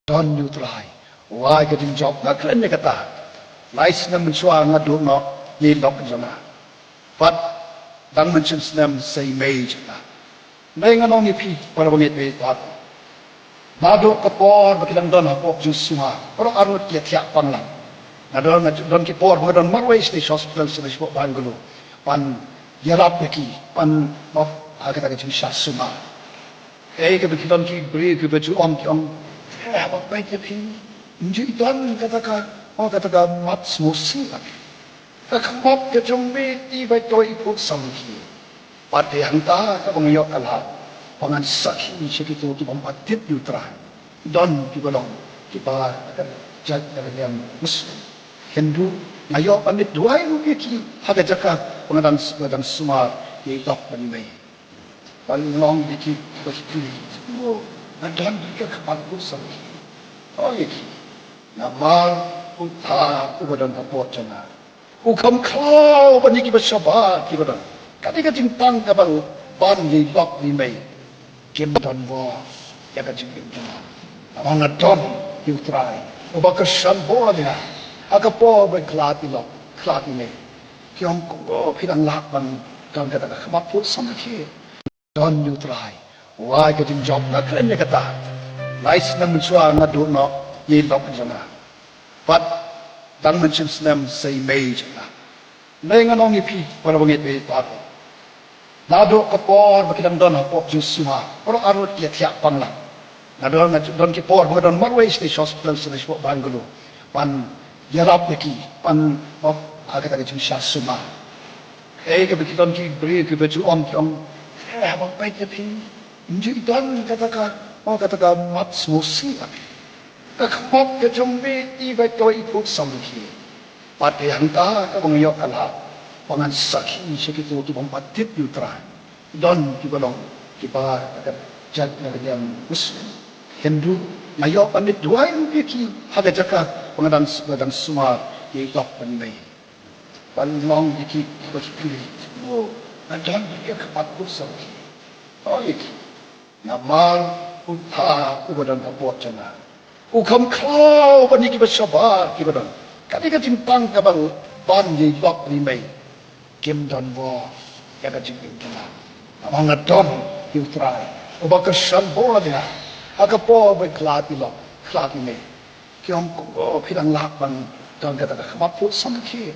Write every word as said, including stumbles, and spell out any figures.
Don ïa u Trai, wai ka jingjop, nga kren ïa kata. Lai snem mynshuwa nga duh noh ïa i lok jong nga. Pat dang mynshem snem sa i mei jong nga. Dei nga ong ïa phi para bangeit bad i Naduh ka por ba ki dang don hapoh jong sumar, baroh arngut ki ïa thiah pang lang. Nga don, nga don ki por ba nga don marwei sha Hospital sha Bangalow. Ban ïarap ïa ki, ban map ha kata ka jingshah sumar. Ei, kaba ki don ki briew kiba ju ong, ki ong, eh, haba peit ïa phi, ym ju don kata ka, oh, kata ka mat sngewsih la. Ka khmat ka jong me te bai to i put samrkhie. Bad te hangta kaba nga ïoh ka lad ba ngan sakhi sha kito ki bym pat tip ïa u Trai. Don kiba long kiba ka jait ka niam Muslim, Hindu, nga ïoh ban mih duwai ruh ïa ki ha ka jaka ba nga dang, ba dang sumar ïa i lok bad i mei. Ban long ïa ki ba ki kylli, oh, nga don ïa ka khmat put samrkhie. Ong ïa ki, namar u Trai uba don hapoh jong nga u kham khlaw ban ïa kiba shabar kiba don. Ka dei ka jingpang kaba u ban ïa i lok i mei. Kim don bor ïa ka jingim jong nga. Namar nga don ïa u Trai uba kyrshan bor ïa nga ha ka por ba khlad i lok khlad i mei. Ki ong, kumno phi dang lah ban don kata ka khmat put samrkhie? Don ïa u Trai, wai ka jingjop, nga kren ïa kata. Lai snem mynshuwa nga duh noh ïa i lok jong nga. Pat dang mynshem snem sa i mei jong nga. Dei nga ong ïa phi para bangeit bad i Naduh ka por ba ki dang don hapoh jong sumar, baroh arngut ki ïa thiah pang lang. Nga don, nga don ki por ba nga don marwei sha Hospital sha Bangalow. Ban ïarap ïa ki, ban map ha kata ka jingshah sumar. Ei, kaba ki don ki briew kiba ju ong, ki ong, eh, haba peit ïa phi, ym ju don kata ka, oh, kata ka mat sngewsih la. Ka khmat ka jong me te bai to i put samrkhie. Bad te hangta kaba nga ïoh ka lad ba ngan sakhi sha kito ki bym pat tip ïa u Trai. Don kiba long kiba ka jait ka niam Muslim, Hindu, nga ïoh ban mih duwai ruh ïa ki ha ka jaka ba nga dang, ba dang sumar ïa i lok bad i mei. Ban long ïa ki ba ki kylli, oh, nga don ïa ka khmat put samrkhie. Ong ïa ki, namar u Trai uba don hapoh jong nga u kham khlaw ban ïa kiba shabar kiba don. Ka dei ka jingpang kaba u ban ïa i lok i mei. Kim don bor ïa ka jingim jong nga. Namar nga don ïa u Trai uba kyrshan bor ïa nga ha ka por ba khlad i lok khlad i mei. Ki ong, kumno phi dang lah ban don kata ka khmat put samrkhie?